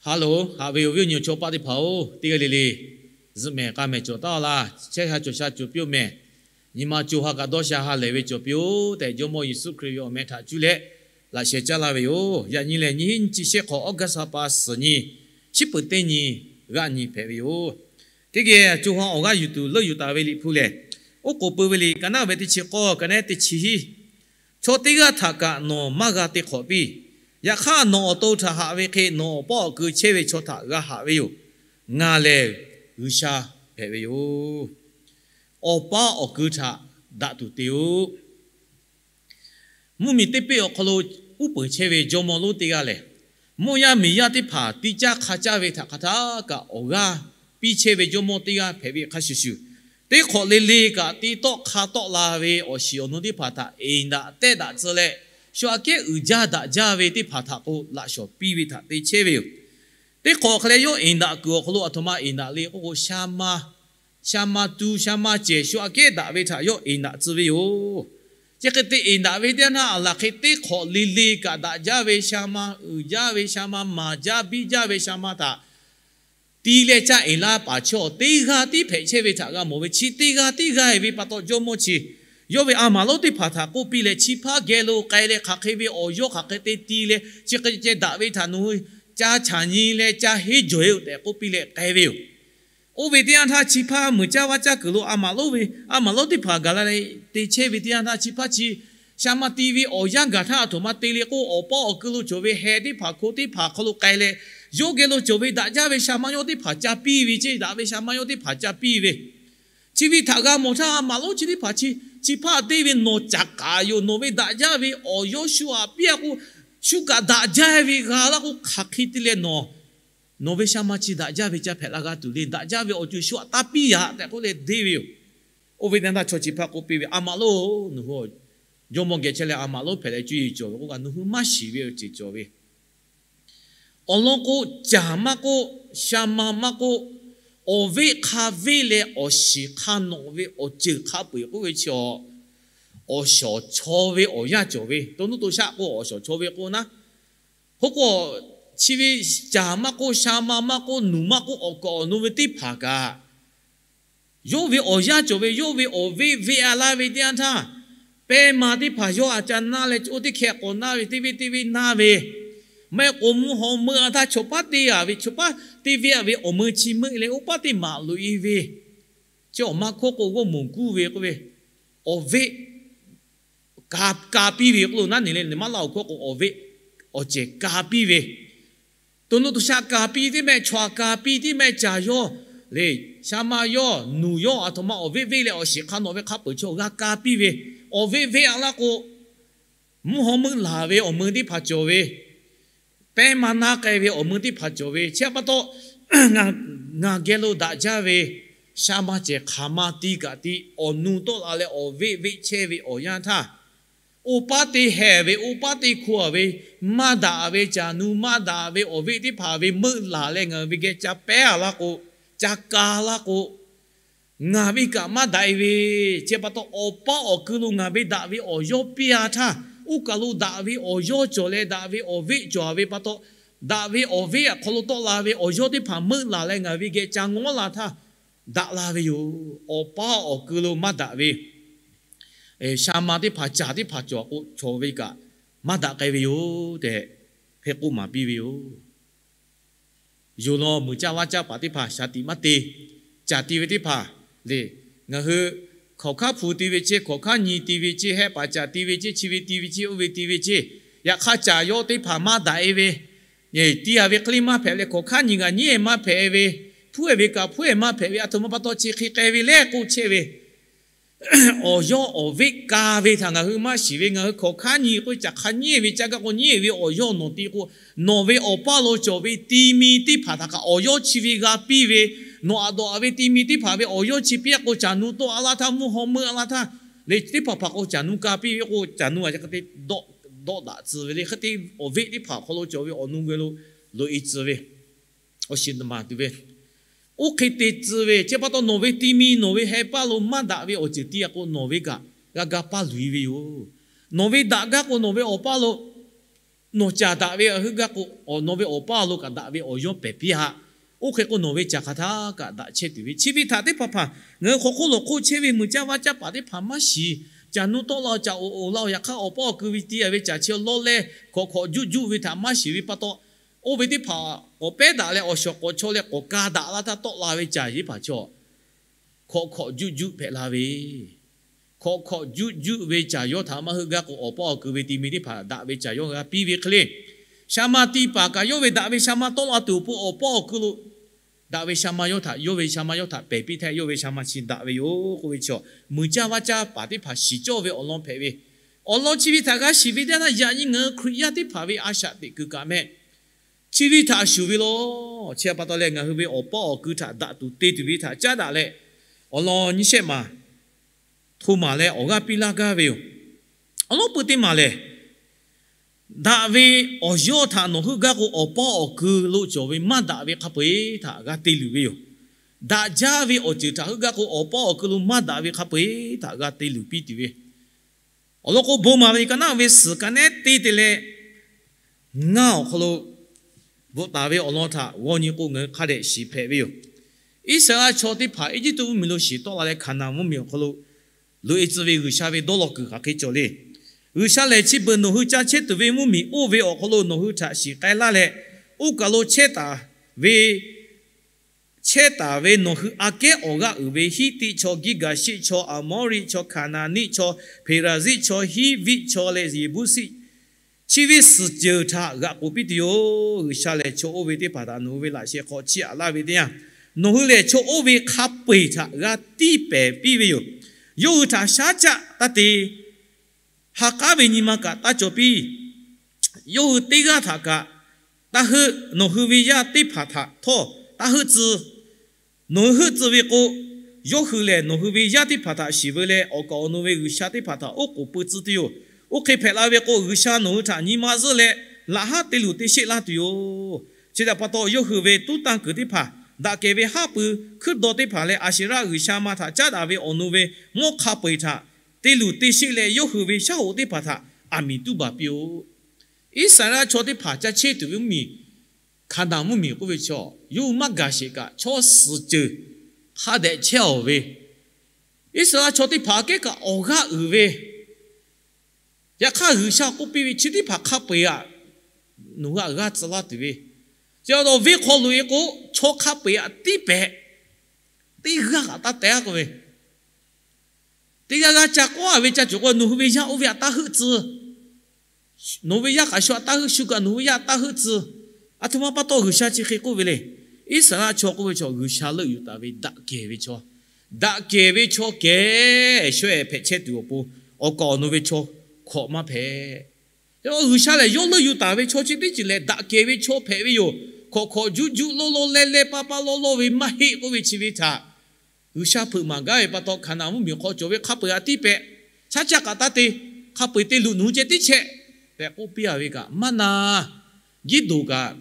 Haˉ loˬ, haꞈ ve awˬ viˉ awˬ nyi chaw paˆ teˇ hpaˍ-oˬ, teˇ g'aˇ le le zuhꞈ mehˍ k'a mehˍ cawˬ taˉ laˇ. Chehˇ sha cawˬ sha cawˬ piˇ-oˆ mehˍ. Nyi ma co ha kaꞈ dawˇ sha ha lehˬ ve cawˬ piˇ-oˆ tehꞈ, Jawˇmawˇ Yeˍsuˆ Hkriꞈ ve awˬ meh htaꞈ cuˇ leh laꞈ sheh caˇ laˇ ve yoˬ. Yaꞈ nyi lehˬ, nyiˇ hinˉ nyiˇ chi shehˆ hk'awꞈ August ha pa suhˍ nyi, chiˉ peuˍ teˇ nyi g'aˆ nyi hpehꞈ ve yoˬ. Teˇ geh co ha awˬ g'aˇ yuˬ tuˬ leuˆ yuˬ taˍ ve Liꞈ hpu lehˬ, oˉ k'oˍ pui ve liꞈ ka naˉ ve teˇ chi k'awˇ, ka naˉ teˇ chi hiˉ. Chaw teˇ g'aˇ htaꞈ kaꞈ nawˬ maˇ g'a te hk'awꞈ piˇ. Yaꞈ hk'aˇ, nawˬ awˬ to htaꞈ haꞈ ve hk'e nawˬ awˬ paˉ awˬ keu chehˇ ve chaw htaꞈ g'a haꞈ ve yoˬ. Ngaˬ lehˬ G'uiˬsha hpehꞈ ve yoˬ. Awˬ paˉ awˬ keu htaꞈ daꞈ tuˬ te-oˆ. Mvuhˇmiˬ teˇ peˆ awˬ hk'aw lo uˉ peunˍ chehˇ ve jawˇmawˇ lonˉ teˇ g'aˇ lehˬ, mvuhˇ yaˇ miˬ yaˇ teˇ hpaˍ tiˇ caˇ hk'a caˇ ve htaꞈ hk'a htaˇ kaꞈ awˬ g'aˇ piˇ chehˇ ve jawˇmawˇ teˇ g'aˇ hpehꞈ ve hk'a shuˍ shuˍ, teˇ hk'awꞈ le le kaꞈ te tawˆ hk'a tawˆ la ve awˬ shiˍ awˬ nu teˇ hpaˍ htaꞈ eˍ daꞈ tehˇ daꞈ tcuh leh, shu aꞈ kehˉ uiˍ jaˇ daꞈ jaˇ ve teˇ hpaˍ htaꞈ k'o laꞈ shawnˍ piˇ ve htaꞈ te chehˇ ve yoˬ. Teˇ hk'awꞈ hk'a leh yawˇ eˍ daꞈ kuiˬ awˬ hk'aw lo aˬ htoꞈ ma eˍ daꞈ le k'oˆ k'o, sha ma, sha ma tu, sha ma cehˬ, shu aꞈ kehˉ daꞈ ve htaꞈ yawˇ eˍ daꞈ tcuh ve yoˬ. Chi hk'e te eˍ daꞈ ve teˇ yanˇ htaˇ, aˬ laˬ hk'e teˇ hk'awꞈ le le kaꞈ daꞈ jaˇ ve sha ma, uiˍ jaˇ ve sha ma, maˍ jaˇ biˇ jaˇ ve sha ma htaꞈ ti leh caˇ eˍ laˇ paˍ chaw teˇ g'aˇ tiˉ hpehꞈ chehˇ ve htaꞈ g'a mawˬ ve, chi teˇ g'aˇ tiˉ g'a-e ve pa taw, jawˇmawˇ chi yawˇ ve a maˍ lonˉ teˇ hpaˍ htaꞈ k'oˆ piˇ leh, chi hpaˇ geh lo k'ai leh hk'aˬ hk'e ve awˬ yawˇ hk'aˬ hk'e te ti leh chi hk'e ceh daꞈ ve htaꞈ nawˬ hui ca chaꞈ nyi leh ca henˇ jawˬ-e-oˬ tehꞈ k'oˆ piˇ leh k'ai ve yoˬ. Oˇ ve teˇ yanˇ htaˇ, chi hpaˇ muiˬ caˇ vaˇ caˇ kuiˬ lo a maˍ lonˉ ve, a maˍ lonˉ teˇ hpaˍ gaˬ la leh te chehˇ ve teˇ yanˇ htaˇ, chi hpaˇ chi sha ma ti ve awˬ yanˇ gaˬ htaˇ, aˬ htoꞈ ma te le k'o, awˬ paˉ awˬ keu lo cawˬ ve heh teˇ hpaˍ, hko teˇ hpaˍ hk'aw lo k'ai leh, yawˇ geh lo cawˬ ve daꞈ jaˇ ve sha ma yawˇ teˇ hpaˍ ca piˇ ve ceˇ, daꞈ ve sha ma yawˇ teˇ hpaˍ ca piˇ ve. Chi ve htaꞈ g'a mawˬ htaˇ, a maˍ lonˉ chi teˇ hpaˍ chi, chi hpaˇ te ve nawˬ caˍ k'aˍ yoˬ. Nawˬ ve daꞈ jaˇ ve awˬ yawˇ shu aꞈ piˇ-a k'o, shu kaꞈ daꞈ jaˇ ve g'a laˇ k'o, hk'aˬ hk'e te leh nawˬ, nawˬ ve sha ma chi daꞈ jaˇ ve ca hpehꞈ la g'a tuˬ le. Daꞈ jaˇ ve awˬ ceuˬ shu aꞈ taˇ piˇ yaꞈ tehꞈ k'oˆ leh deˇ ve yoˬ. Oˇ ve teˇ yanˇ htaˇ, chaw chi hpaˇ k'oˆ piˇ ve, a maˍ lonˉ, nawˬ hui jawˇmawˇ geh chehˇ leh a maˍ lonˉ hpehꞈ leh cuˇ yiˍ cawˬ ve k'oˆ kaꞈ, nawˬ hui maˇ shiˍ ve awˬ ceuˬ cawˬ ve. Awˬ lawn k'o, caˍ maˇ k'oˆ, sha ma maˇ k'oˆ, awˬ veˆ hk'a veˆ leh awˬ shiˍ hk'a nawꞈ ve awˬ ceuˬ hk'a peu-eˬ k'oˆ ve chi, awˬ shawˍ chaw ve awˬ yanˇ cawˬ ve. To nuˇ to shaˆ k'o awˬ shawˍ chaw ve k'o naˉ, k'oˆ k'o, chi ve caˍ maˇ k'oˆ, sha ma maˇ k'oˆ, nuˬ maˇ k'oˆ, awˬ kaˍ awˬ nu ve teˇ hpaˍ kaꞈ yawˇ ve awˬ yanˇ cawˬ ve, yawˇ ve awˬ veˆ veˆ-a laˇ ve teˇ yanˇ htaˇ, pehˇ ma teˇ hpaˍ yawˇ aꞈ ca naˇ leh, oˇ teˇ hkeh k'awꞈ naˇ ve, teˇ veˆ teˇ veˆ naˇ ve, maˇ heˆ k'o mvuhˇ haw meuˆ-a htaˇ, chaw paˉ te-a ve, chaw paˉ te ve-a ve awˬ meuˇ chi meuˆ leh, oˇ paˉ teˇ maꞈ loꞈ-e ve, chi awˬ ma hkawˇ k'o g'awˇ moˍ guˇ ve k'oˆ ve, awˬ veˆ ka piˇ ve k'oˆ lo naˉ ne leh, maˇ laˇ awˬ hkawˇ k'o awˬ veˆ awˬ cehˬ ka piˇ ve, to nuˇ to shaˆ ka piˇ tiˉ mehˆ, chaw aꞈ ka piˇ tiˉ mehˆ, caˍ yawˇ le, sha ma yawˇ, nuˬ yawˇ, aˬ htoꞈ ma awˬ veˆ veˆ leh awˬ shiˍ hk'a nawꞈ ve hk'a peu-eˬ chaw g'a ka piˇ ve, awˬ veˆ veˆ-a laˇ k'o, mvuhˇ haw meuˆ laˬ ve awˬ meuˇ teˇ hpaˍ cawˬ ve, pehˇ ma naˇ k'ai ve awˬ meuˇ teˇ hpaˍ cawˬ ve, chi pa taw, ngaˬ geh lo daꞈ jaˇ ve sha ma cehˬ hk'aˬ ma ti kaꞈ ti, awˬ nu tawˆ la leh awˬ veˆ veˆ chehˇ ve awˬ yanˇ htaˇ, oˇ paˉ te heh ve, oˇ paˉ te hko-a ve, maˇ daꞈ ve caˬ nu, maˇ daꞈ ve awˬ veˆ teˇ hpaˍ ve meuˆ laˬ leh ngaˬ hui ve geh ca pehˇ-a laˇ k'o, ca ka laˇ k'o, ngaˬ ve kaꞈ maˇ daꞈ-e ve, chi pa taw awˬ paˉ awˬ keu lo ngaˬ ve daꞈ ve awˬ yawˇ piˇ-a htaˇ, oˇ kaˬ lo daꞈ ve awˬ yawˇ cawˬ leh daꞈ ve awˬ veˆ cawˬ-a ve pa taw, daꞈ ve awˬ veˆ awˬ hk'aw lo tawˆ la ve awˬ yawˇ teˇ hpaˍ meuˆ laˬ leh ngaˬ hui ve geh ca ngawˉ la htaˇ daꞈ la ve yoˬ. Awˬ paˉ awˬ keu lo maˇ daꞈ ve sha ma teˇ hpaˍ, caˬ teˇ hpaˍ cawˬ k'o, chaw ve kaꞈ maˇ daꞈ k'ai ve yoˬ tehꞈ hk'e k'oˆ maˍ piˇ ve yoˬ. Yoˬ law, muiˬ caˇ vaˇ caˇ paˍ teˇ hpaˍ shaˍ tiꞈ maˇ te, caˬ ti ve teˇ hpaˍ le, ngaˬ hui hkawˍ hkaˉ hpu ti ve ceˇ, hkawˍ hkaˉ nyi ti ve ceˇ, hehˆ paˍ caˬ ti ve ceˇ, chi ve ti ve ceˇ, oˇ ve ti ve ceˇ, yaꞈ hk'aˇ caˬ yawˇ teˇ hpaˍ maˇ daꞈ-e ve, ti-a ve hk'e le maˇ hpehꞈ leh, hkawˍ hkaˉ nyi kaꞈ nyi-e maˇ hpehꞈ ve, hpuˉ-e ve kaꞈ hpuˉ-e maˇ hpehꞈ ve, aˬ htoꞈ ma pa taw chi hk'e k'ai ve le k'oˆ chehˇ ve, awˬ yawˇ awˬ veˆ ka ve htaꞈ ngaˬ hui maˇ shiˍ ve, ngaˬ hui hkawˍ hkaˉ nyi k'o, caˬ hk'a nyi ve, caˇ gaˇ k'o nyi ve, awˬ yawˇ nawˬ ti k'o, nawˬ ve awˬ paˇ lo cawˬ ve ti mi teˇ hpaˍ htaꞈ kaꞈ awˬ yawˇ chi ve g'a piˇ ve, nawˬ aꞈ dawꞈ-a ve ti mi teˇ hpaˍ ve awˬ yawˇ chi piˇ-a k'o, caˬ nu tawˆ-a laˇ htaˇ, mvuhˇ haw meuˆ-a laˇ htaˇ, le teˇ hpaˍ hpaˍ k'o caˬ nu ka piˇ ve k'o, caˬ nu aꞈ hk'e te dawˆ daꞈ tcuh ve le. Hk'e te awˬ veˆ teˇ hpaˍ awˬ hk'aw lo cawˬ ve awˬ nu geh lo loꞈ-e tcuh ve, awˬ shiˍ maˍ tuˬ ve, oˇ hk'e te tcuh ve, chi pa taw nawˬ ve ti mi, nawˬ ve heh paˇ lo maˇ daꞈ ve awˬ ceuˬ ti-a k'o, nawˬ ve kaꞈ g'a ga paˇ luˬ-e ve yoˬ. Nawˬ ve daꞈ gaˇ k'o, nawˬ ve awˬ paˇ lo Nawˬ caˍ daꞈ ve heuˆ gaˇ k'o, awˬ nawˬ ve awˬ paˇ awˬ lo kaꞈ daꞈ ve awˬ yawˇ pehˬ piˇ haꞈ. Oˇ hk'e k'o, nawˬ ve caˍ hk'aˬ htaˇ kaꞈ daꞈ chehˇ tuˬ ve chi ve htaꞈ teˇ hpaˍ hpaˍ ngaˬ hui hk'aw hk'oˆ lo hk'oˆ chehˇ ve mui caˇ vaˇ caˇ paˍ teˇ hpaˍ maˇ shiˍ. Caˬ nuˇ tawˆ la-o, caˬ oˍ oˍ la-o, yaꞈ hk'aˇ awˬ paˇ awˬ kui ve te a ve caˬ chi lawˇ leh hkawꞈ hkawꞈ juˆ juˆ ve htaꞈ maˇ shiˍ ve pa taw, oˇ ve teˇ hpaˍ k'awꞈ pehˉ daꞈ leh awˬ shawˍ k'awꞈ chaw leh k'awꞈ ka daꞈ la htaˇ tawˆ la ve caˬ teˇ hpaˍ chaw hkawꞈ hkawꞈ juˆ juˆ hpehꞈ la ve, hkawꞈ hkawꞈ juˆ juˆ ve caˬ yawˇ htaꞈ maˇ heuˆ gaˇ k'o, awˬ paˇ awˬ kui ve ti mi teˇ hpaˍ daꞈ ve caˬ yawˇ g'a piˇ ve hk'e le. Sha ma ti paˍ kaꞈ yawˇ ve daꞈ ve sha ma tawˆ la tuˬ awˬ pon awˬ paˇ awˬ kui lo daꞈ ve sha ma yawˇ htaꞈ, yawˇ ve sha ma yawˇ htaꞈ pehˬ piˇ htaˇ, yawˇ ve sha ma chi daꞈ ve yoˬ k'oˆ ve chaw, mui caˇ vaˇ caˇ paˍ teˇ hpaˍ shiˍ cawˇ ve awˬ lawn hpehꞈ ve. Awˬ lawn chi ve htaꞈ g'a shiˍ ve teˇ yanˇ, yaꞈ nyi ngaˬ hui Hkriꞈ yaˇ teˇ hpaˍ ve a shaꞈ teꞈ kuiˬ kaꞈ meh chi ve htaꞈ shuˍ ve law. Chi pa taw leh ngaˬ hui ve awˬ paˇ awˬ kui htaꞈ daꞈ tuˬ te tuˬ ve htaꞈ caˉ daꞈ leh, awˬ lawn nyiˇ shehˆ maˬ hto maˬ leh awˬ g'aˇ piˇ laˇ gaˇ ve yoˬ. Awˬ lawn pui teˇ maˬ lehˬ, daꞈ ve awˬ yawˇ htaꞈ nawˬ heuˆ gaˇ k'o, awˬ paˇ awˬ kui lo cawˬ ve maˇ daꞈ ve hk'a peu-eˬ htaꞈ g'a te luˬ ve yoˬ. Daꞈ jaˇ ve awˬ ceuˬ htaꞈ heuˆ gaˇ k'o, awˬ paˇ awˬ kui lo maˇ daꞈ ve hk'a peu-eˬ htaꞈ g'a te luˬ piˇ tuˬ ve. Awˬ lawn k'o, bon maˍ ve ka naˉ ve suhˍ ka nehˉ te te leh ngaˇ awˬ hk'aw lo bvuhꞈ taˍ ve awˬ lawn htaꞈ g'aw nyi k'o, ngaˬ hui hk'a dehꞈ shiˍ hpehꞈ ve yoˬ. Iˉsaˍreˍlaˆ chaw teˇ hpaˍ Eˇjiˇtuꞈ mvuhˇmiˬ lo shiˍ tawˆ la leh Hkaˍnanˍ mvuhˇmiˬ awˬ hk'aw lo loꞈ-e tcuh ve G'uiˬsha ve dawˇ law kuiˬ hk'aˬ hk'e cawˬ le. G'uiˬsha lehˬ, chi beuꞈ nawˬ hui ca chehˇ tuˬ ve mvuhˇmiˬ oˇ ve awˬ hk'aw lo nawˬ hui htaꞈ shiˍ k'ai laˇ leh, oˇ kaˬ lo chehˇ taˍ ve chehˇ taˍ ve nawˬ hui aꞈ kehˉ awˬ g'aˇ uiˍ ve Hiˉtiˆ chaw, Giˇgaˍshiˆ chaw, Aˍmawˇriˆ chaw, Hkaˍnanˍniˆ chaw, Hpeˍraˍziˆ chaw, Hiˉviˆ chaw leh Yeˍbuˇsiˆ chi ve suhˍ ceuˬ htaꞈ g'aꞈ k'oˍ piˇ tuˬ yoˬ. G'uiˬsha lehˬ, chaw oˇ ve teˇ hpaˍ htaꞈ nawˬ hui ve laꞈ sheh hk'aw chiˇ aꞈ laˇ ve teˇ yanˇ, nawˬ hui lehˬ chaw oˇ ve hk'a peu-eˬ htaꞈ g'a tiˇ pehˍ piˇ ve yoˬ. Yawˇ hui htaꞈ shaˉ caˆ taˇ te. Ha k'aˉ ve nyi ma kaꞈ taˇ cawˬ piˇ. Yawˇ hui teˇ g'aˇ htaꞈ kaꞈ taˇ heuˆ. Nawˬ hui ve yaˇ teˇ hpaˍ htaꞈ htawˇ taˇ heuˆ tcuh. Nawˬ hui heuˆ tcuh ve k'o, yawˇ hui lehˬ nawˬ hui ve yaˇ teˇ hpaˍ htaꞈ shiˍ veu leh, awˬ kaˍ awˬ nu ve g'uiˬsha teˇ hpaˍ htaꞈ oˉ k'oˍ pui tcuh tuˬ yoˬ. Oˇ hk'e hpehꞈ la ve k'o, G'uiˬsha nawˬ hui htaꞈ nyi ma zuhˆ leh laꞈ haˉ te luˬ te sheˆ laˇ tuˬ yoˬ. Chi htaꞈ pa taw, yawˇ hui ve tuˉ tanˇ kuiˬ teˇ hpaˍ daꞈ kehˬ ve haˉ pui hkuiˉ daw teˇ hpaˍ leh Aˍsheˍraˆ g'uiˬsha ma htaꞈ caˉ daꞈ ve awˬ nu ve mawˇ hk'a peu-eˬ htaꞈ te luˬ te sheˆ leh, yawˇ hui ve shaˉ hoꞈ teˇ hpaˍ htaꞈ aˬ miˍ tuˉ baˬ piˇ-oˆ. Iˉsaˍreˍlaˆ chaw teˇ hpaˍ ca chehˇ tuˬ ve mvuhˇmiˬ, Hkaˍnanˍ mvuhˇmiˬ k'oˆ ve chaw, yawˇ hui maˇ gaˬ sheˍ kaꞈ, chaw suhˍ ceuˬ hk'a dehꞈ chehˇ-aˬ ve, Iˉsaˍreˍlaˆ chaw teˇ hpaˍ aꞈ kehˉ kaꞈ awˬ g'aˇ uiˍ ve, yaꞈ hk'aˇ G'uiˬsha k'oˆ piˇ ve, chi teˇ hpaˍ hk'a peu-eˬ aꞈ nawˬ hui aꞈ g'aˇ tcuh laˇ tuˬ ve, chi a taw venˇ hk'aw loꞈ-e k'o, chaw hk'a peu-eˬ aꞈ tiˇ pehˍ, teˇ g'aˇ kaꞈ taˇ teh-a k'oˆ ve, teˇ g'aˇ g'aˇ ca k'awˇ-a ve ca cawˬ k'o, nawˬ hui ve yaˇ oˇ ve aꞈ taˇ heuˆ tcuh. Nawˬ hui ve yaˇ hk'aˬ shu aꞈ taˇ heuˆ shu kaꞈ nawˬ hui yaˇ taˇ heuˆ tcuh. Aˬ htoꞈ ma pa taw G'uiˬsha chi hk'e k'oˆ ve le. Iˉsaˍreˍlaˆ chaw k'oˆ ve chaw, G'uiˬsha leuˆ yuˬ taˍ ve daꞈ kehˬ ve chaw, daꞈ kehˬ ve chaw kehˬ shawehˇ hpehꞈ chehˇ tuˬ awˬ pon, awˬ kaˍ awˬ nu ve chaw hkawꞈ maˇ hpehꞈ. G'uiˬsha lehˬ, yawˇ leuˆ yuˬ taˍ ve chaw chi teˇ ceuˬ lehˬ, daꞈ kehˬ ve chaw hpehꞈ ve yoˬ. Hkawꞈ hkawꞈ juˆ juˆ lawˇ lawˇ leh leh paˇ paˇ lawˇ lawˇ ve maˇ heˆ k'oˆ ve chi ve htaꞈ G'uiˬsha hpeuꞈ maˍ gaˇ ve pa taw, Hkaˍnanˍ mvuhˇmiˬ hk'aw cawˬ ve hk'a peu-eˬ aꞈ tiˇ pehˍ, shaˉ caˆ kaꞈ taˇ te, hk'a peu-eˬ te luˬ nawˬ hui ceh tiˉ chehˇ tehꞈ k'oˆ piˇ-a ve kaꞈ maˇ na. Giˇdoˍ kaꞈ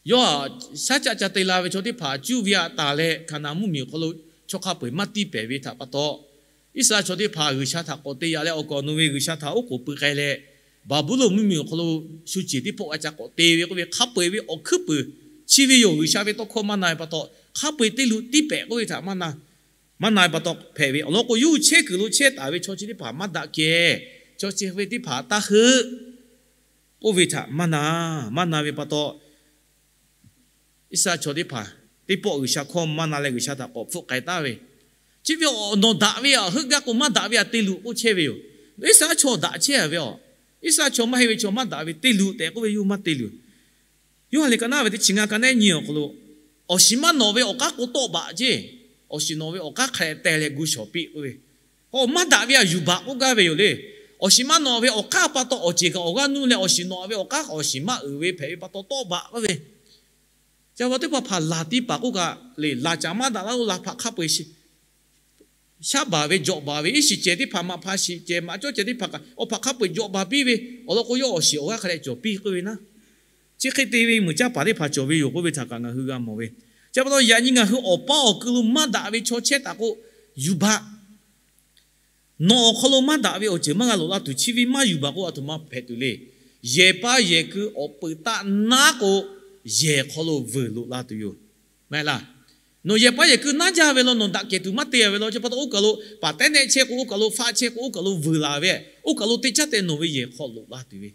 yawˇ shaˉ caˆ ca te la ve chaw teˇ hpaˍ cuˇ ve aꞈ taˍ leh, Hkaˍnanˍ mvuhˇmiˬ awˬ hk'aw lo chaw hk'a peu-eˬ maˇ tiˇ pehˍ ve htaꞈ pa taw, Iˉsaˍreˍlaˆ chaw teˇ hpaˍ G'uiˬsha htaꞈ k'awꞈ te yaꞈ leh, awˬ kaˍ awˬ nu ve G'uiˬsha htaꞈ oˉ k'oˍ pui k'ai leh, Baˍbuˍlonˍ mvuhˇmiˬ awˬ hk'aw lo shu ceˬ teˇ pawˆ g'a ca k'awꞈ te ve k'oˆ ve, hk'a peu-eˬ ve awˬ hkuiˉ puiˍ chi ve yoˬ. G'uiˬsha ve tawˇ hkawˇ maˇ na ve pa taw, hk'a peu-eˬ te luˬ tiˇ pehˍ k'oˆ ve htaꞈ maˇ na ve pa taw hpehꞈ ve. Awˬ lawn k'o, yawˇ hui chehˇ kuiˬ lo chehˇ taˍ ve chaw chi teˇ hpaˍ maˇ daꞈ kehˬ, chaw chi ve teˇ hpaˍ taˇ heuˆ k'oˆ ve htaꞈ maˇ na, maˇ na ve pa taw, Iˉsaˍreˍlaˆ chaw teˇ hpaˍ teˇ pawˆ G'uiˬsha hkawˇ maˇ na leh G'uiˬsha htaꞈ k'awꞈ hpfuhˆ k'ai taˍ ve. Chi ve awˬ nawˬ daꞈ ve aꞈ heuˆ gaˇ k'o, maˇ daꞈ ve aꞈ te luˬ k'oˆ chehˇ ve yoˬ. Iˉsaˍreˍlaˆ chaw daꞈ chehˇ ve aꞈ, Iˉsaˍreˍlaˆ chaw maˇ heˆ ve chaw maˇ daꞈ ve te luˬ tehꞈ k'oˆ ve, yawˇ hui maˇ te luˬ. Yoˇhanˬ liꞈ ka naˉ ve teˇ chi ngaˇ ka nehˉ nyi awˬ hk'aw lo, awˬ shiˍ maˇ nawꞈ ve awˬ k'aˉ k'o tawˆ baꞈ ceˇ. Awˬ shiˍ nawꞈ ve awˬ k'aˉ hk'a dehꞈ teh leh gu shawˍ piˇ k'oˆ ve, k'o maˇ daꞈ ve aꞈ yuˬ baˬ k'oˆ gaˇ ve yoˬ le. Awˬ shiˍ maˇ nawꞈ ve awˬ k'aˉ pa taw awˬ ceˬ kaꞈ awˬ g'aˇ nuˇ leh, awˬ shiˍ nawꞈ ve awˬ k'aˉ awˬ shiˍ maˇ uiˍ ve hpehꞈ ve pa taw tawˆ baˬ k'oˆ ve, ca va teˇ hpaˍ hpaˍ laˬ tiˇ paˍ k'oˆ kaꞈ le, laˬ caꞈ maˇ daꞈ laˇ k'o, laˬ hpaꞈ hk'a peu-eˬ shaˉ baˬ ve, jawꞈ baˬ ve, iˉ shiˍ cehˬ teˇ hpaˍ, maꞈ hpa shiˍ cehˬ, maꞈ cawˇ cehˬ teˇ hpaˍ kaꞈ awˬ hpaꞈ hk'a peu-eˬ jawꞈ baˬ piˇ ve, awˬ lawn k'o, yawˇ awˬ shiˍ awˬ g'aˇ hk'a dehꞈ cawˬ piˇ k'oˆ ve naˉ. Chi hk'e te ve mui caˇ paˍ teˇ hpaˍ cawˬ ve yoˬ k'oˆ ve htaꞈ kaꞈ ngaˬ hui g'a mawˬ ve. Chi pa taw yaꞈ nyi ngaˬ hui awˬ paˇ awˬ kui lo maˇ daꞈ ve chaw chehˇ taˍ k'o, yuˬ baˬ. Nawˬ awˬ hk'aw lo maˇ daꞈ ve awˬ ceuˬ maˇ g'a loꞈ la tuˬ, chi ve maˇ yuˬ baˬ k'o, aˬ htoꞈ ma hpehꞈ tuˬ le. Yehˬ paˇ yehˬ kui awˬ peuˬ taˆ naˉ k'o, yehˬ hk'aw lo vuiˬ loꞈ la tuˬ yoˬ. Maˇ heˆ laˇ. Nawˬ yehˬ paˇ yehˬ kui naˉ jaˇ ve law, nawˬ daꞈ kehˬ tuˬ maˇ te a ve law, chi pa taw oˇ kaˬ lo paˍ tehˉ nehˆ chehˇ k'o, oˇ kaˬ lo faˆ chehˇ k'o, oˇ kaˬ lo vuiˬ laˬ ve, oˇ kaˬ lo teˇ caˉ te nawˬ ve yehˬ hk'aw loꞈ la tuˬ ve.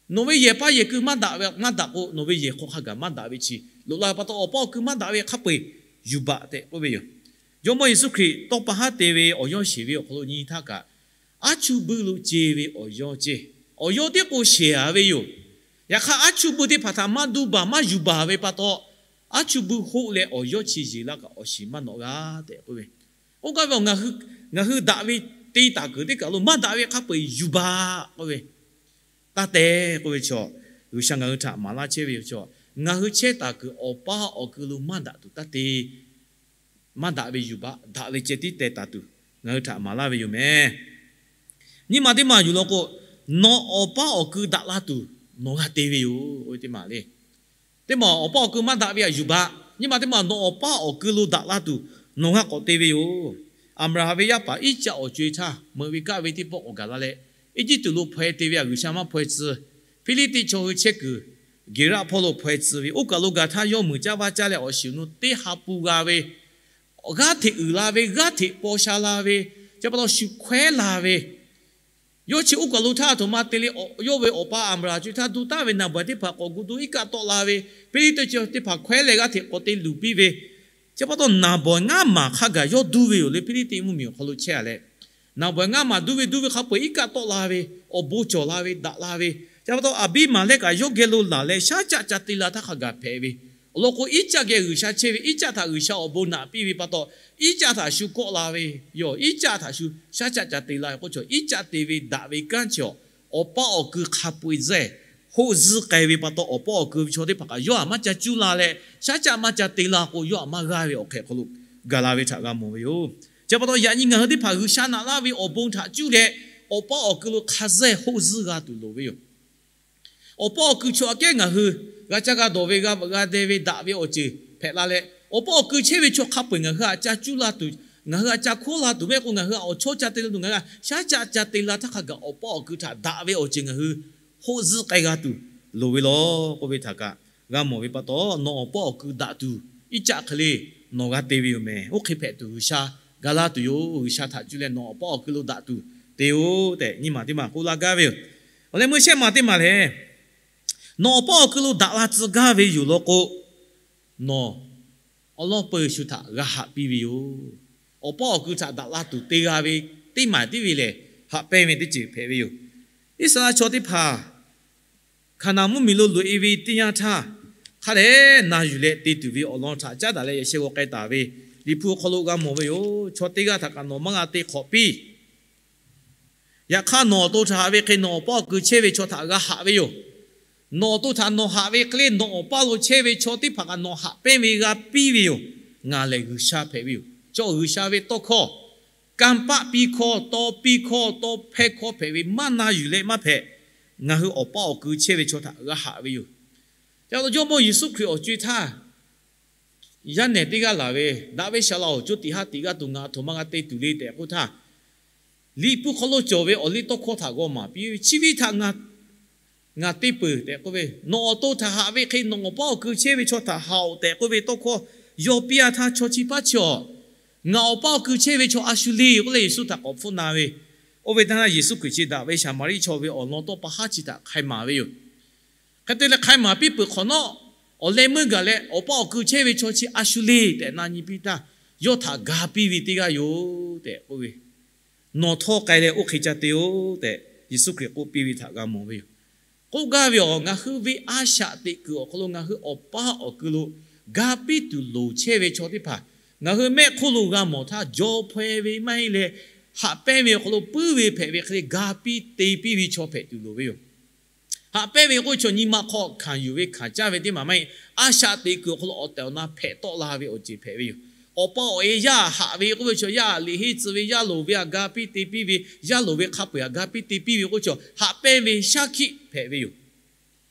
Nawˬ ve yehˬ paˇ yehˬ kui maˇ daꞈ ve, maˇ daꞈ k'o, nawˬ ve yehˬ hk'aw hk'a gaˬ maˇ daꞈ ve chi loꞈ la ve pa taw, awˬ paˇ awˬ kui maˇ daꞈ ve hk'a peu-eˬ yuˬ baˬ tehꞈ k'oˆ ve yoˬ. Jawˇmawˇ Yeˍsuˆ Hkriꞈ tawˇ pa haˉ te ve awˬ yawˇ sheˍ ve awˬ hk'aw lo nyi htaˇ kaꞈ, aˉ chuˇ buiˇ lo ce ve awˬ yawˇ ce, awˬ yawˇ tiˉ k'o sheˍ a ve yoˬ. Yaꞈ hk'aˇ, aˉ chuˇ buiˇ teˇ hpaˍ htaꞈ maˇ duˇ baˬ maˇ yuˬ baˬ ve pa taw, aˉ chuˇ buiˇ hoˆ leh awˬ yawˇ chi yeˬ laˇ kaꞈ awˬ shiˍ maˇ nawꞈ g'a tehꞈ k'oˆ ve. Oˇ kaˬ ve, ngaˬ hui daꞈ ve te taˍ kuiˬ teˇ kaˬ lo maˇ daꞈ ve hk'a peu-eˬ yuˬ baˬ k'oˆ ve, taˇ te k'oˆ ve chaw, G'uiˬsha ngaˬ hui htaꞈ maˍ laˇ chehˇ ve yoˬ. Ngaˬ hui chehˇ taˍ kuiˬ awˬ paˇ awˬ kui lo maˇ daꞈ tuˬ taˇ te. Maˇ daꞈ ve yuˬ baˬ, daꞈ ve ceh tiˉ teh taˍ tuˬ ngaˬ hui htaꞈ maˍ laˇ ve yoˬ meh. Nyi ma teˇ maˬ yuˬ law k'o, nawˬ awˬ paˇ awˬ kui daꞈ la tuˬ nawˬ g'a te ve yoˬ. Teˇ maˬ le, teˇ maˬ awˬ paˇ awˬ kui maˇ daꞈ ve htaꞈ yuˬ baˬ. Nyi ma teˇ maˬ nawˬ awˬ paˇ awˬ kui lo daꞈ la tuˬ nawˬ g'a k'awꞈ te ve yoˬ. Aˍbraˍhanˍ ve yaˇ paˍ Iˉcaˆ awˬ co-e htaˇ, meuꞈ ve kaˆ ve teˇ pawˆ k'awꞈ gaˬ la leh, Eˇjiˇtuꞈ lo hpaw-e te ve htaꞈ G'uiˬsha maˇ hpaw-e tcuh. Hpiˇliˇtiˆ chaw hui chehˇ kuiˬ Geˍraˆ hpawˇ lo hpaw-e tcuh ve, oˇ kaˬ lo gaˬ htaˇ yawˇ meuꞈ caˇ vaˇ caˇ leh awˬ shiˍ awˬ nu teˇ ha pu g'a ve, g'aˇ hteꞈ uiˍ la ve, g'aˇ hteꞈ paw sha la ve, chi pa taw shu hkawehˉ la ve, yawˇ chi oˇ kaˬ lo htaˇ a htoꞈ ma te le, yawˇ ve awˬ pa Aˍbraˍhanˍ co-e htaˇ duˇ taˍ ve naˍ bawˍ teˇ hpaˍ k'awꞈ gu tuˬ iˉ kaˆ tawˆ la ve, Hpiˇliˇtiˆ chaw teˇ hpaˍ hkawehˉ leh g'aˇ hteꞈ k'awꞈ te luˬ piˇ ve, chi pa taw naˍ bawˍ ngaˇ maˬ hk'a gaˬ yawˇ duˇ ve yoˬ le. Hpiˇliˇtiˆ mvuhˇmiˬ awˬ hk'aw lo chehˇ a leh, naˍ bawˍ ngaˇ maˬ duˇ ve duˇ ve hk'a peu-eˬ iˉ kaˆ tawˆ la ve, awˬ bon cawˬ la ve, daꞈ la ve, chi pa taw Aˍbiˇmaˍlehˆ kaꞈ yawˇ geh lo laˬ leh shaˉ caˆ ca te la htaˇ hk'a gaˬ hpehꞈ ve. Awˬ lawn k'o, Iˉcaˆ geh G'uiˬsha chehˇ ve, Iˉcaˆ htaꞈ G'uiˬsha awˬ bon naꞈ piˇ ve pa taw, Iˉcaˆ htaꞈ shu kawˆ la ve yoˬ. Iˉcaˆ htaꞈ shu shaˉ caˆ ca te la ve k'oˆ chaw, Iˉcaˆ te ve daꞈ ve kanˉ chi awˬ, awˬ paˇ awˬ kui hk'a peu-eˬ zehˇ hoˆ zuhˇ k'ai ve pa taw, awˬ paˇ awˬ kui ve chaw teˇ hpaˍ kaꞈ yawˇ htaꞈ maˇ ca cuˇ la leh, shaˉ caˆ maˇ ca te la k'o, yawˇ htaꞈ maˇ g'aˇ ve awˬ hk'ehꞈ hk'aw lo gaˬ la ve htaꞈ g'a mawˬ ve yoˬ. Chi pa taw yaꞈ nyi ngaˬ hui teˇ hpaˍ G'uiˬsha naꞈ laˇ ve awˬ bon htaꞈ cuˇ leh, awˬ paˇ awˬ kui lo hk'a zehˇ hoˆ zuhˇ g'a tuˬ loˍ ve yoˬ. Awˬ paˇ awˬ kui chaw aꞈ kehˉ ngaˬ hui g'a caˇ g'a dawˬ ve, g'a veuꞈ g'a deh ve, daꞈ ve awˬ ceuˬ hpehꞈ la leh, awˬ paˇ awˬ kui chehˇ ve chaw hk'a peu-eˬ ngaˬ hui htaꞈ ca cuˇ la tuˬ, ngaˬ hui htaꞈ ca hkawˉ la tuˬ, mehˆ k'o ngaˬ hui awˬ chawˇ ca te la tuˬ, ngaˬ hui shaˉ caˆ ca te la htaˇ hk'a gaˬ awˬ paˇ awˬ kui htaꞈ daꞈ ve awˬ ceuˬ ngaˬ hui hoˆ zuhˇ k'ai g'a tuˬ loˍ ve law k'oˆ ve htaꞈ kaꞈ g'a mawˬ ve pa taw, nawˬ awˬ paˇ awˬ kui daꞈ tuˬ Iˉcaˆ hk'e le nawˬ g'a te ve yoˬ mehˍ. Oˇ hk'e hpehꞈ tuˬ G'uiˬsha ga laˇ tuˬ yoˬ. G'uiˬsha htaꞈ cuˇ leh nawˬ awˬ paˇ awˬ kui lo daꞈ tuˬ te-oˬ tehꞈ nyi ma teˇ maˬ k'oˆ laˇ gaˇ ve yoˬ. Awˬ leh meuˇ shehˆ ma teˇ maˬ lehˬ, nawˬ awˬ paˇ awˬ kui lo daꞈ la tcuh gaˇ ve yoˬ law k'o, nawˬ awˬ lawˉ peu shu htaꞈ g'a haꞈ piˇ ve yoˬ. Awˬ paˇ awˬ kui htaꞈ daꞈ la tuˬ te g'a ve teˇ maˬ tiˉ ve lehˬ, haꞈ pehnˇ ve teˇ ceuˬ hpehꞈ ve yoˬ. Iˉsaˍreˍlaˆ chaw teˇ hpaˍ Hkaˍnanˍ mvuhˇmiˬ lo loꞈ-e ve teˇ yanˇ htaˇ, hk'a dehꞈ na yuˬ leh te tuˬ ve awˬ lawn htaꞈ caˉ daꞈ leh yaꞈ sheh g'aw k'ai taˍ ve Liꞈ hpu awˬ hk'aw lo g'a mawˬ ve yoˬ. Chaw teˇ g'aˇ htaꞈ kaꞈ nawˬ maˇ g'a te hk'awꞈ piˇ. Yaꞈ hk'aˇ, nawˬ awˬ to htaꞈ haꞈ ve hk'e nawˬ awˬ paˇ awˬ kui chehˇ ve chaw htaꞈ g'a haꞈ ve yoˬ. Nawˬ awˬ to htaꞈ nawˬ haꞈ ve hk'e le, nawˬ awˬ paˇ lo chehˇ ve chaw teˇ hpaˍ kaꞈ nawˬ haꞈ pehnˇ ve g'a piˇ ve yoˬ. Ngaˬ lehˬ G'uiˬsha hpehꞈ ve yoˬ. Chaw G'uiˬsha ve tawˇ hkawˇ, kanˇ paˆ piˇ hkawˇ, taw piˇ hkawˇ, taw hpehˇ hkawˇ hpehꞈ ve maˇ na yuˬ leh maˇ hpehꞈ. Ngaˬ hui awˬ paˇ awˬ kui chehˇ ve chaw htaꞈ g'a haꞈ ve yoˬ. Ca lo Jawˇmawˇ Yeˍsuˆ Hkriꞈ awˬ co-e htaˇ, yaˇ nehˬ teˇ g'aˇ laˬ ve, daꞈ ve shaˍ laꞈ-oˬ, co tiꞈ ha tiꞈ g'a tuˬ ngaˬ aˬ htoꞈ ma g'a te tuˬ le tehꞈ k'oˆ htaˇ, Liꞈ hpu hk'aw lo cawˬ ve awˬ liˇ tawˇ hkawˇ htaꞈ g'aw maˍ piˇ ve, chi ve htaꞈ ngaˬ te peuˬ tehꞈ k'oˆ ve, nawˬ awˬ to htaꞈ haꞈ ve hk'e nawˬ awˬ paˇ awˬ kui chehˇ ve chaw htaꞈ haꞈ-oꞈ tehꞈ k'oˆ ve tawˇ hkawˇ yaw piˇ-a htaˇ, chaw chi paˉ chi awˬ, ngaˬ awˬ paˇ awˬ kui chehˇ ve chaw a shu le k'oˆ leh Yeˍsuˆ htaꞈ k'awꞈ hpfuhˆ na ve. Oˇ ve htaˇ Yeˍsuˆ Hkriꞈ chi daꞈ ve Saˍmaˍriˆ chaw ve awˬ lawn tawˇ pa haˉ chi htaꞈ hk'ai maˍ ve yoˬ. Hk'e te leh hk'ai maˍ piˇ peuˬ hk'awꞈ nawˉ, awˬ leh meuˇ gaˬ leh awˬ paˇ awˬ kui chehˇ ve chaw chi a shu le tehꞈ na nyi piˇ htaˇ, yawˇ htaꞈ ga piˇ ve teˇ g'aˇ yoˬ tehꞈ k'oˆ ve, nawˬ htawˇ k'ai leh oˇ hk'e ca te-oˬ tehꞈ Yeˍsuˆ Hkriꞈ k'oˆ piˇ ve htaꞈ g'a mawˬ ve yoˬ. K'oˆ gaˇ ve awˬ, ngaˬ hui ve a shaꞈ teꞈ kuiˬ awˬ hk'aw lo ngaˬ hui awˬ paˇ awˬ kui lo ga piˇ tuˬ loˍ chehˇ ve chaw teˇ hpaˍ, ngaˬ hui mehˆ hk'oˆ lo g'a mawˬ htaˇ, jaw hpaw-e ve maˇ heˆ leh, haꞈ pehnˇ ve awˬ hk'aw lo puiˉ ve hpehꞈ ve hk'e le, ga piˇ te piˇ ve chaw hpehꞈ tuˬ loˍ ve yoˬ. Haꞈ pehnˇ ve k'oˆ ve chaw nyi ma hk'aw hkanˍ yuˬ ve hkanˍ caˇ ve teˇ maˬ maˇ heˆ. A shaꞈ teꞈ kuiˬ awˬ hk'aw lo awˬ tehˬ awˬ na hpehꞈ tawˆ la ve awˬ ceuˬ hpehꞈ ve yoˬ. Awˬ pa awˬ e yaˇ haꞈ ve k'oˆ ve chaw, yaˇ liꞈ henˇ tcuh ve, yaˇ loˍ ve htaꞈ ga piˇ te piˇ ve, yaˇ loˍ ve hk'a peu-eˬ htaꞈ ga piˇ te piˇ ve k'oˆ ve chaw, haꞈ pehnˇ ve shaˉ hkiˆ hpehꞈ ve yoˬ.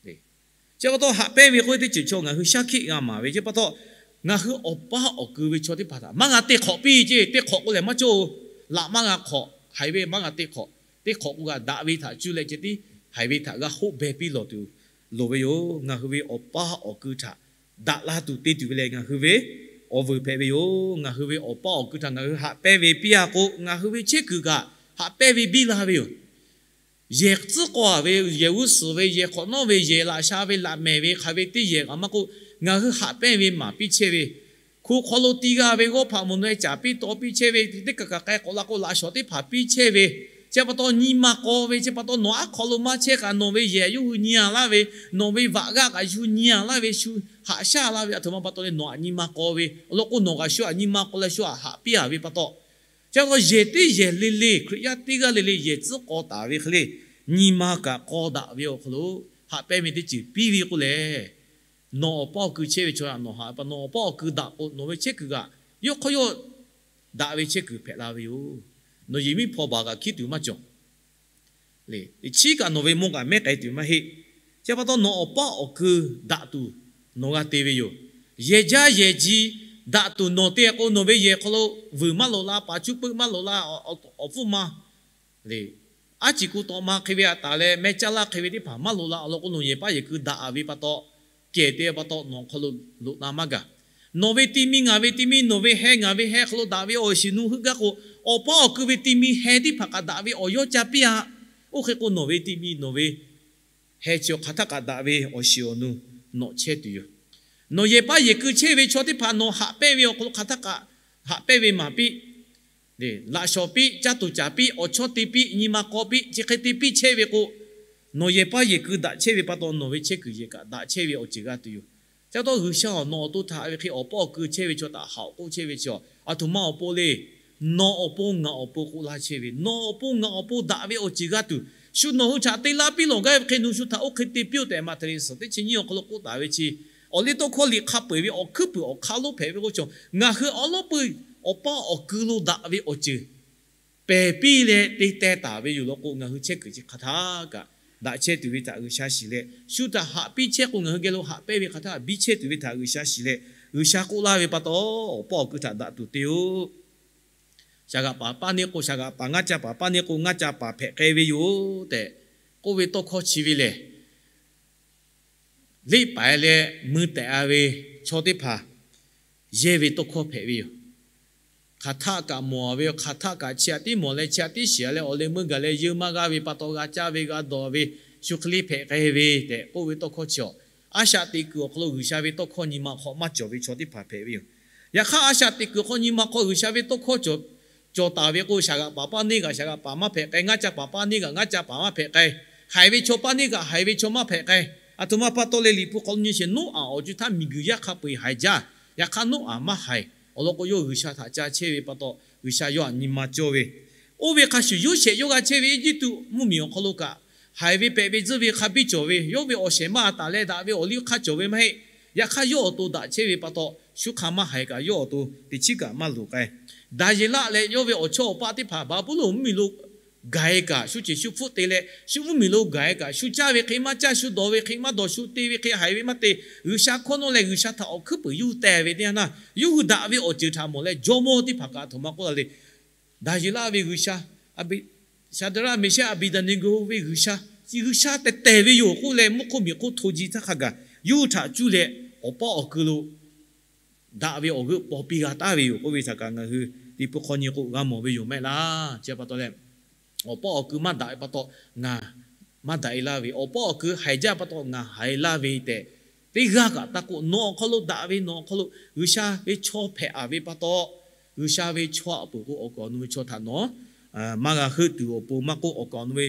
Chi pa taw, haꞈ pehnˇ ve k'oˆ ve teˇ ceuˬ chaw ngaˬ hui shaˉ hkiˆ g'a maˍ ve, chi pa taw, ngaˬ hui awˬ paˇ awˬ kui ve chaw teˇ hpaˍ htaꞈ maˇ g'a te hk'awꞈ piˇ ceˇ. Te hk'awꞈ k'o lehˬ maˇ cawˇ-oˬ. Laꞈ maˇ g'a hk'awꞈ, haiˬ ve maˇ g'a te hk'awꞈ. Te hk'awꞈ k'o kaꞈ daꞈ ve htaꞈ cuˇ leh ceh tiˉ haiˬ ve htaꞈ g'a hoˆ beh piˇ lawˬ tuˬ loˍ ve yoˬ. Ngaˬ hui ve awˬ paˇ awˬ kui htaꞈ daꞈ la tuˬ te tuˬ ve lehˬ, ngaˬ hui ve awˬ vuiˬ hpehꞈ ve yoˬ. Ngaˬ hui ve awˬ paˇ awˬ kui htaꞈ ngaˬ hui haꞈ pehnˇ ve piˇ-a k'o, ngaˬ hui ve chehˇ kuiˬ kaꞈ haꞈ pehnˇ ve biˇ la ve yoˬ. Yehˬ tcuhˉ k'aw-a ve, yehˬ g'uˇ suhˍ ve, yehˬ hk'awꞈ nawˉ ve, yehˬ laꞈ sha ve, laꞈ mehˍ ve, hk'aˬ ve teˇ yehˬ kaꞈ maˇ k'oˆ, ngaˬ hui haꞈ pehnˇ ve maˍ piˇ chehˇ ve, hko hk'aw lo ti g'a ve g'awˇ hpaꞈ mawˬ naweh caˍ piˇ taw piˇ chehˇ ve, teˇ kaˬ kaˬ k'ai k'awꞈ la k'o, laꞈ shawnˍ teˇ hpaˍ piˇ chehˇ ve, chi pa taw nyi ma k'aw ve, chi pa taw nawˬ aˉ hk'aw lo maˇ chehˇ kaꞈ nawˬ ve yehˬ yawˇ hui nyi-a laˇ ve, nawˬ ve vaꞈ g'aˇ kaꞈ shu nyi-a laˇ ve, shu haꞈ shaˉ la ve, aˬ htoꞈ ma pa taw leh nawˬ aꞈ nyi ma k'aw ve awˬ lawn k'o, nawˬ kaꞈ shu aꞈ nyi ma k'aw leh shu aꞈ haꞈ piˇ-a ve pa taw, chi pa taw yehˬ teˇ yehˬ le le, Hkriꞈ yaˇ teˇ g'aˇ le le yehˬ tcuhˉ k'aw taˍ ve hk'e le, nyi ma kaꞈ k'aw daꞈ ve awˬ hk'aw lo haꞈ pehnˇ ve teˇ ceuˬ piˇ ve k'oˆ lehˬ, nawˬ awˬ paˇ awˬ kui chehˇ ve chaw htaꞈ nawˬ haꞈ pa, nawˬ awˬ paˇ awˬ kui daꞈ k'o, nawˬ ve chehˇ kuiˬ kaꞈ yawˇ hk'aw yawˇ daꞈ ve chehˇ kuiˬ hpehꞈ la ve yoˬ. Nawˬ yehˬ miˉ hpaw baˬ kaꞈ hkiˉ tuˬ maˇ cawˬ. Teꞈ chiˉ kaꞈ nawˬ ve mawˇ kaꞈ mehˉ k'ai tuˬ maˇ heˆ. Chi pa taw nawˬ awˬ paˇ awˬ kui daꞈ tuˬ nawˬ g'a te ve yoˬ. Yehˬ jaˇ yehˬ ji daꞈ tuˬ nawˬ te k'o, nawˬ ve yehˬ hk'aw lo vuiˬ maˇ loꞈ la, paˍ cuˇ puiˆ maˇ loꞈ la, awˬ hpfuhˇ ma le, aˉ ciˍ ku tawꞈ ma hk'e ve aꞈ taˍ leh mehˇ caˇ laˇ hk'e ve teˇ hpaˍ maˇ loꞈ la awˬ lawn k'o, nawˬ yehˬ paˇ yehˬ kui daꞈ ve pa taw, kehˬ te ve pa taw nawˬ hk'aw lo loꞈ la maˇ gaˬ. Nawˬ ve ti mi ngaˬ ve ti mi, nawˬ ve heh ngaˬ ve heh hk'aw lo daꞈ ve awˬ shiˍ nu heuˆ gaˇ k'o, awˬ paˇ awˬ kui ve ti mi heh teˇ hpaˍ kaꞈ daꞈ ve awˬ yawˇ ca piˇ-a. Oˇ hk'e k'o, nawˬ ve ti mi nawˬ ve heh chi awˬ hk'aˬ htaˇ kaꞈ daꞈ ve awˬ shiˍ awˬ nu nawˬ chehˇ tuˬ yoˬ. Nawˬ yehˬ paˇ yehˬ kui chehˇ ve chaw teˇ hpaˍ nawˬ haꞈ pehnˇ ve awˬ hk'aw lo hk'aˬ htaˇ kaꞈ haꞈ pehnˇ ve maˍ piˇ, laꞈ shawnˍ piˇ, caˇ tuˬ caˍ piˇ, awˬ chawˇ te piˇ, nyi ma k'aw piˇ, chi hk'e te piˇ chehˇ ve k'o, nawˬ yehˬ paˇ yehˬ kui daꞈ chehˇ ve pa taw, nawˬ ve chehˇ kuiˬ yehˬ kaꞈ daꞈ chehˇ ve awˬ ceuˬ g'a tuˬ yoˬ. Chi pa taw G'uiˬsha-oˬ, nawˬ awˬ to htaꞈ ve hk'e awˬ paˇ awˬ kui chehˇ ve chaw htaꞈ haꞈ k'oˆ chehˇ ve chi, aˬ htoꞈ ma awˬ pon le. Nawˬ awˬ pon ngaˬ awˬ pon k'oˆ laˇ chehˇ ve, nawˬ awˬ pon ngaˬ awˬ pon daꞈ ve awˬ ceuˬ g'a tuˬ, shu nawˬ hui htaꞈ te laˇ piˇ lawˬ gaˇ ve hk'e nu shu htaꞈ oˇ hk'e te piˇ-oˆ tehꞈ, Maꞈhtehˍ liꞈ suhˍ teˇ chi nyiˇ awˬ hk'aw lo k'oˆ taˍ ve chi, awˬ liˇ tawˇ hkawˇ liꞈ hk'a peu-eˬ ve awˬ hkuiˉ puiˍ awˬ hk'aˇ lonˉ hpehꞈ ve k'o, chaw ngaˬ hui awˉ lawˉ peuˇ awˬ paˇ awˬ kui lo daꞈ ve awˬ ceuˬ pehˬ piˇ leh te teh taˍ ve yoˬ law k'o, ngaˬ hui chehˇ kuiˬ chi hk'aˬ htaˇ kaꞈ daꞈ chehˇ tuˬ ve htaꞈ G'uiˬsha shiˍ leh, shu htaꞈ haꞈ piˇ chehˇ k'o, ngaˬ hui geh lo haꞈ pehnˇ ve hk'aˬ htaˇ biˇ chehˇ tuˬ ve htaꞈ G'uiˬsha shiˍ leh, G'uiˬsha k'oˆ laˇ ve pa taw, awˬ paˇ awˬ kui htaꞈ daꞈ tuˬ te-oˆ. Shaˍ g'aꞈ paˍ paˇ neˇ k'o shaˍ g'aꞈ paˍ, ngaˇ ca paˍ paˇ neˇ k'o ngaˇ ca paˍ hpehꞈ k'ai ve yoˬ tehꞈ k'oˆ ve tawˇ hkawˇ chi ve lehˬ, leˆ paiˍ leh mui tehꞈ-a ve chaw teˇ hpaˍ yehˇ ve tawˇ hkawˇ hpehꞈ ve yoˬ. Hk'aˬ htaˆ kaꞈ mawˬ ve, hk'aˬ htaˆ kaꞈ chi aꞈ tiˉ mawˬ leh chi aꞈ tiˉ shiˍ leh awˬ leh meuˇ gaˬ leh yeˇ maˇ g'aˇ ve pa taw g'a caˇ ve g'a dawˬ ve, shu hk'e le hpehꞈ k'ai ve tehꞈ k'oˆ ve tawˇ hkawˇ chi-awˬ, a shaꞈ teꞈ kuiˬ awˬ hk'aw lo G'uiˬsha ve tawˇ hkawˇ nyi ma hk'aw maˇ cawˬ ve chaw teˇ hpaˍ hpehꞈ ve yoˬ. Yaꞈ hk'aˇ, a shaꞈ teꞈ kuiˬ hk'aw nyi ma hk'aw G'uiˬsha ve tawˇ hkawˇ cawˬ taˍ ve k'o, shaˍ g'aꞈ paˍ paˇ neˇ kaꞈ shaˍ g'aꞈ paˍ maˇ hpehꞈ k'ai, ngaˇ ca paˍ paˇ neˇ kaꞈ ngaˇ ca paˍ maˇ hpehꞈ k'ai, haiˬ ve chaw paˇ neˇ kaꞈ haiˬ ve chaw maˇ hpehꞈ k'ai. Aˬ htoꞈ ma pa taw leh Liꞈ hpu hk'aw lo nyi sheˍ, Noˉaꞈ awˬ co htaˇ miˬguiˬ yaˇ hk'a peu-eˬ haiˬ jaˇ. Yaꞈ hk'aˇ, Noˉaꞈ maˇ haiˬ. Awˬ lawn k'o, yawˇ G'uiˬsha htaꞈ ca chehˇ ve pa taw, G'uiˬsha yawˇ htaꞈ nyi ma cawˇ ve, oˇ ve hk'a shuˍ, Yoˇsehꞈ yawˇ g'a chehˇ ve Eˇjiˇtuꞈ mvuhˇmiˬ awˬ hk'aw lo kaꞈ, haiˬ ve pehꞈ ve tzuhˇ ve hk'a biˇ cawˬ ve, yawˇ ve awˬ shehˍ maˇ taˍ leh daꞈ ve awˬ liˇ hk'aˇ cawˬ ve maˇ heˆ. Yaꞈ hk'aˇ, yawˇ awˬ to daꞈ chehˇ ve pa taw, shu hk'aˬ maˇ haiˬ kaꞈ yawˇ awˬ to teꞈ chiˉ kaꞈ maˇ luˬ k'ai. Daˍyeˍlaˆ leh yawˇ ve awˬ chawˇ awˬ paˆ teˇ hpaˍ Baˍbuˍlonˍ mvuhˇmiˬ lo gaˬ-e kaꞈ, shu ceˬ shu hpfuhˆ te leh shu mvuhˇmiˬ lo gaˬ-e kaꞈ, shu caˇ ve hk'e maˇ caˇ, shu dawˬ ve hk'e maˇ dawˬ, shu te ve hk'e haiˬ ve maˇ te, G'uiˬsha hkawˇ nawˉ leh G'uiˬsha htaꞈ awˬ hkuiˉ puiˍ yawˇ hui teh ve teˇ yanˇ naˇ, yawˇ hui daꞈ ve awˬ ceuˬ htaꞈ mawˬ leh jawˇmawˇ teˇ hpaˍ kaꞈ aˬ htoꞈ ma k'oˆ la le. Daˍyeˍlaˆ ve G'uiˬsha, Shaˍdraˆ, Meˍshaˆ, Aˍbeˍdaˍneˍgoˍ ve G'uiˬsha, G'uiˬsha tehˬ tehˬ ve yoˬ k'oˆ leh, mvuhˇ hk'oˆ miˬ hk'oˆ hto ji htaˇ hk'a gaˬ yawˇ hui htaꞈ cuˇ leh awˬ paˇ awˬ kui lo daꞈ ve awˬ g'euˆ paw piˇ g'a taˍ ve yoˬ k'oˆ ve htaꞈ kaꞈ ngaˬ hui Liꞈ hpu hk'aw nyi k'o g'a mawˬ ve yoˬ mehˆ laˇ. Chi pa taw leh, awˬ paˇ awˬ kui maˇ daꞈ ve pa taw ngaˬ maˇ daꞈ-e laˇ ve, awˬ paˇ awˬ kui haiˬ jaˇ pa taw ngaˬ haiˬ laˇ ve tehꞈ, teˇ g'aˇ kaꞈ taˇ k'oˆ. Nawˬ awˬ hk'aw lo daꞈ ve, nawˬ awˬ hk'aw lo G'uiˬsha ve chaw hpehꞈ-a ve pa taw, G'uiˬsha ve chaw aꞈ peuˬ k'o awˬ kaˍ awˬ nu ve chaw htaꞈ nawˬ maˇ g'a heuˆ tuˬ awˬ pon maˇ k'oˆ, awˬ kaˍ awˬ nu ve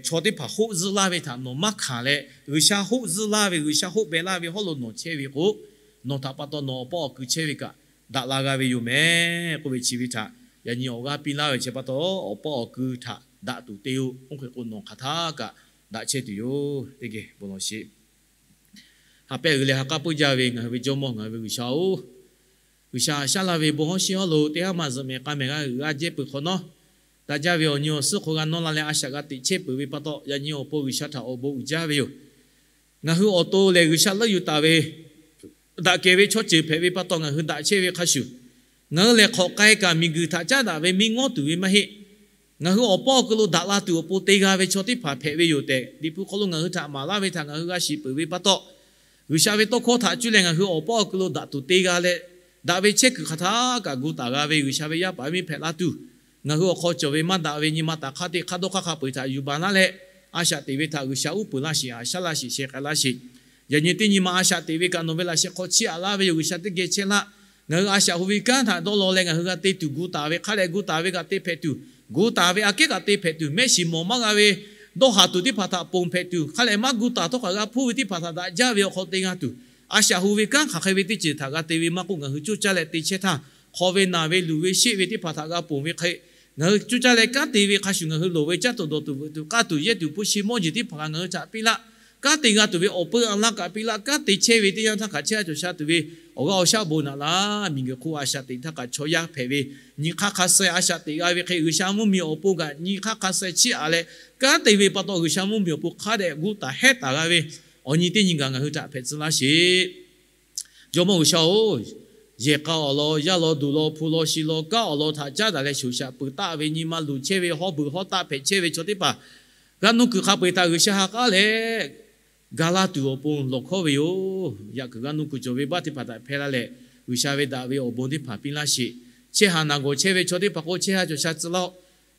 chaw teˇ hpaˍ hoˆ zuhˆ laˇ ve htaꞈ nawˬ maˇ hkanˍ leh, G'uiˬsha hoˆ zuhˆ laˇ ve, G'uiˬsha hoˆ beh laˇ ve hawˉ lo nawˬ chehˇ ve k'o, nawˬ htaꞈ pa taw nawˬ awˬ paˇ awˬ kui chehˇ ve kaꞈ daꞈ la g'a ve yoˬ mehˍ k'oˆ ve chi ve htaꞈ yaꞈ nyi awˬ g'aˇ piˇ laˇ ve chi pa taw, awˬ paˇ awˬ kui htaꞈ daꞈ tuˬ te-o. Oˇ hk'e k'o nawˬ hk'aˬ htaˇ kaꞈ daꞈ chehˇ tuˬ yoˬ. Teˇ geh bon lawˬ sheˍ. Ha pehˇ g'uiˬ leh ha k'aˉ puiˉ jaˇ ve ngaˬ hui ve Jawˇmawˇ, ngaˬ hui ve G'uiˬsha-oˬ, G'uiˬsha aꞈ shaˉ laˇ ve bon hawˉ shiˉ hawˉ lo teˇ haˉ maˇ zuhꞈ mehˍ k'a mehˍ g'aˇ g'uiˬ g'aˇ jehˇ peuˬ hk'awꞈ nawˉ, daꞈ jaˇ ve awˬ nyi awˬ suhˉ hk'aw g'a nawˇ la leh a shaꞈ g'a teꞈ chehˇ peuˬ ve pa taw, yaꞈ nyi awˬ pon G'uiˬsha htaꞈ awˬ bon uiˍ jaˇ ve yoˬ. Ngaˬ hui awˬ to lehˬ G'uiˬsha leuˆ yuˬ taˍ ve daꞈ kehˬ ve chaw ceuˬ hpehꞈ ve pa taw ngaˬ hui daꞈ chehˇ ve hk'a shuˍ, ngaˬ hui lehˬ hk'awꞈ k'ai kaꞈ miˬguiˬ htaꞈ caˉ daꞈ ve miˇ ngawˉ tuˬ ve maˇ heˆ. Ngaˬ hui awˬ paw awˬ keu lo daꞈ la tuˬ awˬ pon te g'a ve chaw teˇ hpaˍ hpehꞈ ve yoˬ tehꞈ, Liꞈ hpu hk'aw lo ngaˬ hui htaꞈ maˍ laˇ ve htaꞈ ngaˬ hui g'a shiˍ peuˬ ve pa taw, G'uiˬsha ve tawˇ hkawˇ htaꞈ cuˇ leh ngaˬ hui awˬ paw awˬ keu lo daꞈ tuˬ te g'a leh, daꞈ ve chehˇ kuiˬ hk'aˬ htaˇ kaꞈ gu taˍ g'a ve G'uiˬsha ve yaˇ paˍ yaˇ miˇ hpehꞈ la tuˬ, ngaˬ hui awˬ hk'aw cawˬ ve maˇ daꞈ ve nyi ma taˍ hk'aˇ teˇ hk'aˇ dawˇ hk'aˇ hk'a peu-eˬ htaꞈ yuˬ baˬ laˇ leh, a shaꞈ teꞈ ve htaꞈ G'uiˬsha uˉ peunˍ laˇ sheˍ, haꞈ shaˉ laˇ sheˍ, sheh k'ai laˇ sheˍ. Yaꞈ nyi teˇ nyi ma a shaꞈ teꞈ ve kaꞈ nawˬ ve laꞈ sheh hk'aw chiˇ aꞈ laˇ ve yoˬ. G'uiˬsha teˇ geh chehˇ laˇ. Ngaˬ hui a shaꞈ hu ve kanˉ htaꞈ dawˇ law leh ngaˬ hui g'a te tuˬ gu taˍ ve, hk'a dehꞈ gu taˍ ve kaꞈ te hpehꞈ tuˬ, gu taˍ ve aꞈ kehˉ kaꞈ te hpehꞈ tuˬ, mehˆ shiˍ mawˬ maˇ g'a ve dawˇ haˍ tuˬ teˇ hpaˍ htaꞈ ponˬ hpehꞈ tuˬ, hk'a dehꞈ maˇ gu taˍ htawˇ kaꞈ g'a hpuˇ ve teˇ hpaˍ htaꞈ daꞈ jaˇ ve awˬ hk'aw te g'a tuˬ, a shaꞈ hu ve kanˉ hk'aˬ hk'e ve teˇ ceuˬ htaꞈ g'a te ve maˇ k'oˆ, ngaˬ hui coˇ caˇ leh te chehˇ htaˇ, hk'aw ve naˬ ve luˬ ve sheˆ ve teˇ hpaˍ htaꞈ g'a ponˬ ve hk'e, ngaˬ hui coˇ caˇ leh kanˉ te ve hk'a shuˍ ngaˬ hui loˍ ve caˇ tuˬ dawˬ tuˬ veuꞈ tuˬ k'aˇ tuˬ yehˇ tuˬ hpu shi mawˇ jeˬ teˇ hpaˍ kaꞈ ngaˬ hui htaꞈ piˇ laˇ. Kanˉ te g'a tuˬ ve awˬ peu a laˇ kaꞈ piˇ laˇ. Kanˉ te chehˇ ve teˇ yanˇ htaˇ hk'aˬ chehˇ a cawˬ sha tuˬ ve awˬ g'aˇ awˬ shaˉ bon naꞈ laˇ. Miˬguiˬ hk'oˆ a shaꞈ teꞈ htaˇ kaꞈ chaw yaˇ hpehꞈ ve, nyi hk'aˇ hk'a suh a shaꞈ teꞈ g'a ve hk'e, G'uiˬsha mvuhˇmiˬ awˬ pon kaꞈ nyi hk'aˇ hk'a suh chiˇ aꞈ leh, kanˉ te ve pa taw G'uiˬsha mvuhˇmiˬ awˬ pon hk'a dehꞈ gu taˍ hehˉ taˍ g'a ve awˬ nyi teˇ nyi gaˬ ngaˬ hui htaꞈ hpehꞈ tcuh laˇ sheˍ. Jawˇmawˇ G'uiˬsha-oˬ, yehˬ k'a awˬ lawn, yaˇ lawn, duˬ lawn, hpu lawn, shi lawn, kanˉ awˬ lawn htaꞈ caˉ daꞈ leh shoˍ shaꞈ peuˬ taˆ ve nyi ma luˬ chehˇ ve, hawˉ beuˬ hawˉ taˆ hpehꞈ chehˇ ve chaw teˇ hpaˍ g'a nuˇ kuiˬ hk'a peu-eˬ htaꞈ G'uiˬsha ha k'aˉ leh ga laˇ tuˬ awˬ pon lawˬ hkawˉ ve yoˬ. Yaꞈ kuiˬ g'a nuˇ kuiˬ cawˬ ve baˆ teˇ hpaˍ htaꞈ hpehˇ laˇ leh, G'uiˬsha ve daꞈ ve awˬ bon teˇ hpaˍ piˇ laˇ sheˍ. Chehˇ haˍ naˬ gawˬ chehˇ ve chaw teˇ hpaˍ k'o, chehˇ haˍ cawˬ sha tcuh laˇ-oˆ.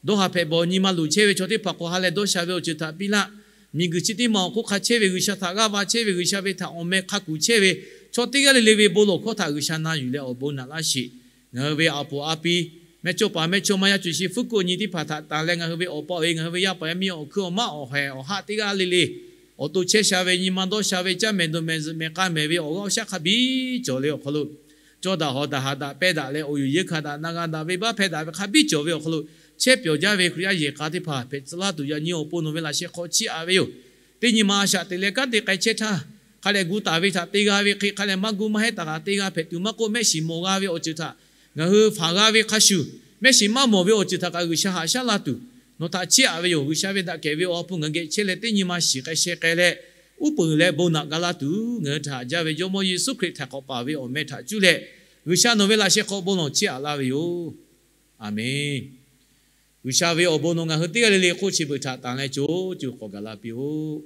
Dawˇ haˍ hpehꞈ bawˬ nyi ma luˬ chehˇ ve chaw teˇ hpaˍ k'o, ha leh dawˇ sha ve awˬ ceuˬ htaꞈ piˇ laˇ. Miˬguiˬ chi teˇ maˬ awˬ hk'oˆ hk'a chehˇ ve, G'uiˬsha htaꞈ g'aˇ va chehˇ ve, G'uiˬsha ve htaꞈ awˬ meh hk'a kuˬ chehˇ ve chaw teˇ g'aˇ le le ve bon lawˬ hkawˇ htaꞈ G'uiˬsha na yuˬ leh awˬ bon naꞈ laˇ sheˍ. Ngaˬ hui ve a poˍ a pi, mehˇchawˇ paˍ mehˇchawˇma, yaˇ cuˬ shi fuˉ kuˆ nyi teˇ hpaˍ htaꞈ tanˬ leh, ngaˬ hui ve awˬ pa awˬ e, ngaˬ hui ve yaˇ paˍ yaˇ miˇ awˬ hkuiˉ awˬ maˉ awˬ haiˬ awˬ haˆ teˇ g'aˇ le le, awˬ to chehˇ sha ve, nyi ma dawˇ sha ve, caˇ mehˍ dawˬ mehˍ, zuhꞈ mehˍ k'a mehˍ ve awˬ g'aˇ awˬ shaˉ hk'a biˇ cawˬ le awˬ hk'aw lo, cawˇ daꞈ hawˍ daꞈ haꞈ daꞈ pehˇ daꞈ leh awˬ yuˬ yeˇ hkanˍ daꞈ na g'a daꞈ ve baˆ hpehˇ daꞈ ve hk'a biˇ cawˬ ve awˬ hk'aw lo, chehˇ pyawˬ jaˇ ve Hkriꞈ yaˇ yehˬ k'a teˇ hpaˍ hpehꞈ tcuh laˇ tuˬ yaꞈ nyi awˬ pon nawˬ ve laꞈ sheh hk'aw chiˇ aꞈ ve yoˬ. Teˇ nyi ma a shaꞈ teꞈ leh kanˉ te k'ai chehˇ htaˇ, hk'a dehꞈ gu taˍ ve htaꞈ te g'a ve hk'e, hk'a dehꞈ maˇ gu maˇ heˆ taˍ kaꞈ te g'a hpehꞈ tuˬ maˇ k'oˆ, mehˆ shiˍ mawˬ g'a ve awˬ ceuˬ htaꞈ ngaˬ hui hpanˍ g'a ve hk'a shuˍ, mehˆ shiˍ maˇ mawˬ ve awˬ ceuˬ htaꞈ kaꞈ G'uiˬsha haꞈ shaˉ laˇ tuˬ nawˬ htaꞈ chiˇ aꞈ ve yoˬ. G'uiˬsha ve daꞈ kehˬ ve awˬ ha hpu ngaˬ geh chehˇ leh teˇ nyi ma shiˍ k'ai sheh k'ai leh, uˉ peunˍ leh bon naꞈ ga laˇ tuˬ ngaˬ hui htaꞈ haꞈ jaˇ ve Jawˇmawˇ Yeˍsuˆ Hkriꞈ htaꞈ k'awꞈ paˍ ve awˬ meh htaꞈ cuˇ leh, G'uiˬsha nawˬ ve laꞈ sheh hk'aw bon lawˬ chiˇ aꞈ laˇ ve yoˬ. A menˬ. G'uiˬsha ve awˬ bon nawˬ ngaˬ hui teˇ g'aˇ le le hk'oˆ chi beuꞈ htaꞈ tanˬ leh co co k'awꞈ gaˬ la piˇ-oˆ.